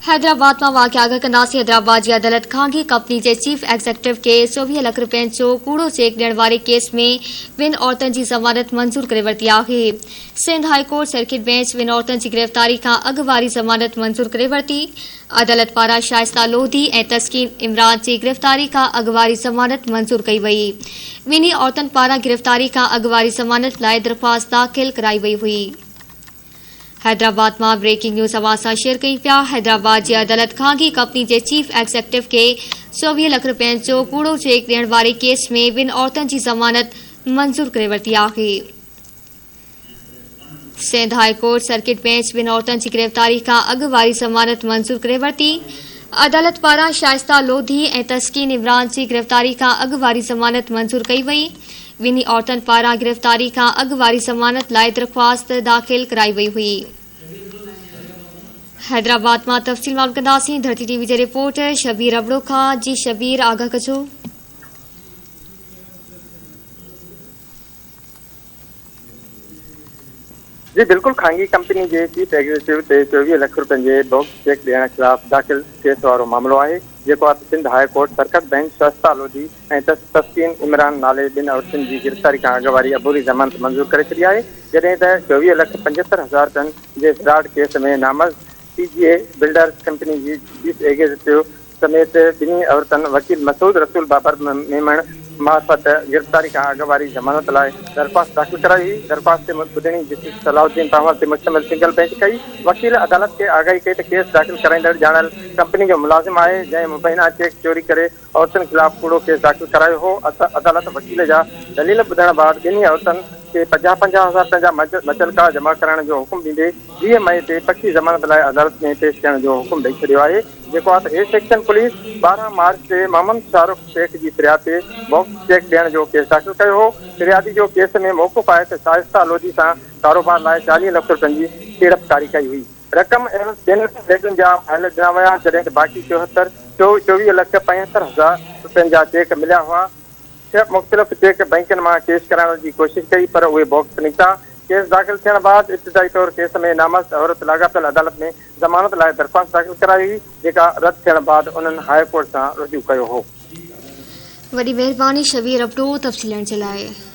حيدرآباد مان واقعا آگاهه ڪنداسين حيدرآباد جي عدالت خانگي ڪمپني جي چيف ايگزيڪٽو کي 24 لک رپين جو ڪوڙو چيڪ ڏيڻ واري ڪيس ۾ ٻن عورتن جي ضمانت منظور ڪري ورتي آهي. Sindh high court circuit bench ٻن عورتن جي گرفتاري کان اڳ واري ضمانت منظور ڪري ورتي. عدالت پاران شائسته لوڌي ۽ تسڪين عمران جي گرفتاري کان اڳ واري ضمانت منظور ڪئي وئي. ٻنهي عورتن پاران گرفتاري کان اڳ واري ضمانت لاء درخواست داخل ڪرائي وئي هئي. حيدرآباد مان بريڪنگ نيوز اوهان سان شيئر ڪيون پيا، حيدرآباد جي عدالت خانگي ڪمپني جي چيف ايگزيڪٽو کي 24 لک رپين جو ڪوڙو چيڪ ڏيڻ واري ڪيس ۾ ٻن عورتن جي ضمانت منظور ڪري ورتي آهي. Sindh high court circuit bench ٻن عورتن جي گرفتاري کان اڳ واري ضمانت منظور ڪري ورتي. عدالت پاران شائسته لوڌي ۽ تسڪين عمران جي گرفتاري کان اڳ واري ضمانت منظور ڪئي وئي. ٻنهي عورتن پاران گرفتاري کان اڳ واري ضمانت لاء درخواست داخل ڪرائي وئي هئي. حيدرآباد مان تفصيل معلوم ڪنداسين ڌرتي ٽي وي جي رپورٽر شبير ابڙو کان جي شبير آگاهه ڪجو. جي بلڪل خانگي ڪمپني جي چيف ايگزيڪٽو تي 24 لک روپين جي بوگس چيڪ ڏيڻ خلاف داخل ڪيس وارو معاملو آهي جيڪو at Sindh high court circuit bench Shaista Lodhi ۽ Taskeen Imran نالي ٻن عورتن جي گرفتاري کان اڳ واري عبوري ضمانت منظور ڪري ڇڏي آهي جڏهن ته 24 لک 75 هزار روپين جي فراڊ ڪيس ۾ نامزد پي جي اي بلڊرز ڪمپني جي چيف ايگزيڪٽو سميت ٻنهي عورتن وڪيل مسعود رسول بابر ميمڻ معرفت گرفتاري کان اڳ واري ضمانت لاء درخواست داخل ڪرائي هئي. درخواست تي ٻڌڻي جسٽس صلاح الدين پنهور تي مشتمل سنگل بئنچ ڪئي. وڪيل عدالت کي آگاهي ڪئي ته ڪيس داخل ڪرائيندڙ ڄاڻايل ڪمپني جو ملازم آهي جنهن مبينا چيڪ چوري ڪري عورتن خلاف ڪوڙو ڪيس داخل ڪرايو هو. عدالت وڪيل جا دليل ٻڌڻ بعد ٻنهي عورتن کي 50 50 هزار رپين جا مچلڪا جمع ڪرائڻ جو حڪم ڏيندي 20 مئي تي پڪي ضمانت لاء عدالت ۾ پيش ٿيڻ جو حڪم ڏئي ڇڏيو آهي. جيڪو آهي ته اي سيڪشن پوليس 12 مارچ تي محمد شاهه رخ شيخ جي فرياد تي باڪس چيڪ ڏيڻ جو ڪيس داخل ڪيو هو. فريادي جو ڪيس ۾ موقف آهي ته شائسته لوڌي سان ڪاروبار لاء 40 لک رپين جي سيڙپڪاري ڪئي هئي. رقم عيوض ٻين ليڊن جا فائل ڏنا ويا جڏهن ته باقي چوهتر 24 لک 75 هزار رپين جا چيڪ مليا هئا. ڇهه مختلف چيڪ بئنڪن مان ڪيش ڪرائڻ جي ڪوشش ڪئي پر اهي باڪس نڪتا. ڪيس داخل ٿيڻ بعد ابتدائي طور ڪيس ۾ نامزد عورت لاڳاپيل عدالت ۾ ضمانت لاء درخواست داخل ڪرائي هئي، جيڪا رد ٿيڻ بعد انهن هاء ڪورٽ سان رجوع ڪيو هو. وڏي مهرباني شبير ابڙو تفصيل ڏيڻ جي لاء.